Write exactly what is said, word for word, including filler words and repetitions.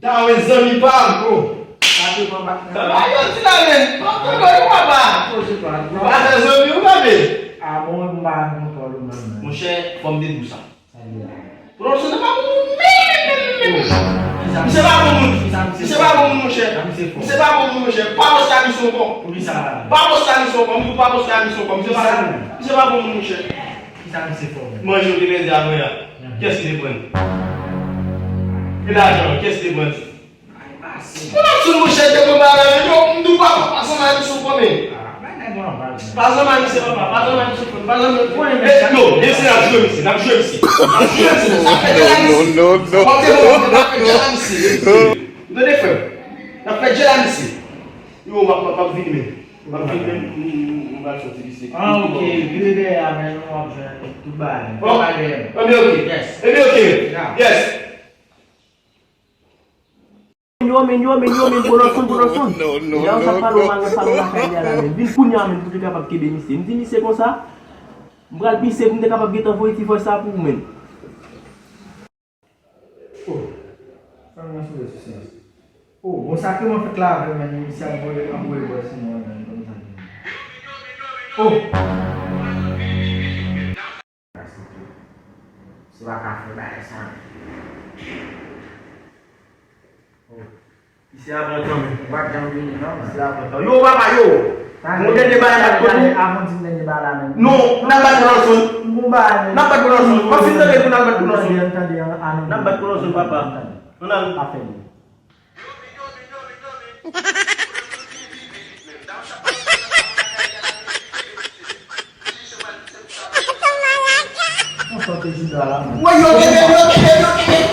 Sa wè zanmi pa m. Oh, sa te pran bak nan. Sa va, yo di la, men. Pa m konn yo, papa. Ou pa fè zanmi ou, pa vle. Ah bon, m pa konn kontwòl ou menm. Monchè, fò m te di w sa. Sa li a. Pwodòksyon nan pa bon moun menm, menm, menm, menm. Misye pa bon moun. Misye pa bon moun, monchè. Misye pa bon moun, monchè. Pa poste a misye ankò. Pa poste a misye ankò. M di w pa poste a misye ankò. Misye pa bon moun, monchè. Manje w te pèdi avè a. Kiyès ki te pran l? E lajan an, kiyès ki te pran l? Ou nan sou mouche te konn bagay yo, m di w pa, pa zanmi misye w konnen. Pa zanmi misye papa, pa zanmi misye w konnen, pa zanmi. Eh, yo, mesye n ap jwe misye, n ap jwe misye. N ap jwe misye, n ap fè djèl a misye. W ap te bon, w ap fè djèl a misye. Ou tande frè m? N ap fè djèl a misye. Yo, m ap, m ap vini men. M ap vini men, m, m, m, m pral soti misye. Ah, ok, vire dèyè a, men nou w ap jwenn tout bagay. Bon. Tout bagay. Ebyen, ok. Yes. Ebyen, ok. Yes. Yo, men, yo, men, yo, men, pwodòksyon, pwodòksyon. Lè w sa pale w mal nan salon lakay li a la, men. Vin kounye a, men, pou te kapab kenbe misye. M di misye konsa, m pral pise pou m te kapab gentan voye ti vòy sa pou ou, men. Oh, sa m nan sou silans. Oh, bon, sa ki mwen fèt la avè m, men, misye ap voye, ap voye vòy sou mwen, men, kòm sa. Oh! Se pa ka fè bagay sa. Oh. Isi a pran tan, men. Ou pa t janm vini, non, men. Isi a pran tan. Yo, papa, yo! Tande, yon dènye bagay n ap konnen. Avan di m dènye bagay la, men. Non, n ap bat Pwodòksyon. Bon bagay, men. N ap bat Pwodòksyon. M ap fin tande pou n al bat Pwodòksyon. Tande, tande, an, an, an. N ap bat Pwodòksyon, papa. Ann al. Pa fè byen. Mwen sòti jida la, mwen. Wè, yo kenbe m, yo kenbe m, yo kenbe m,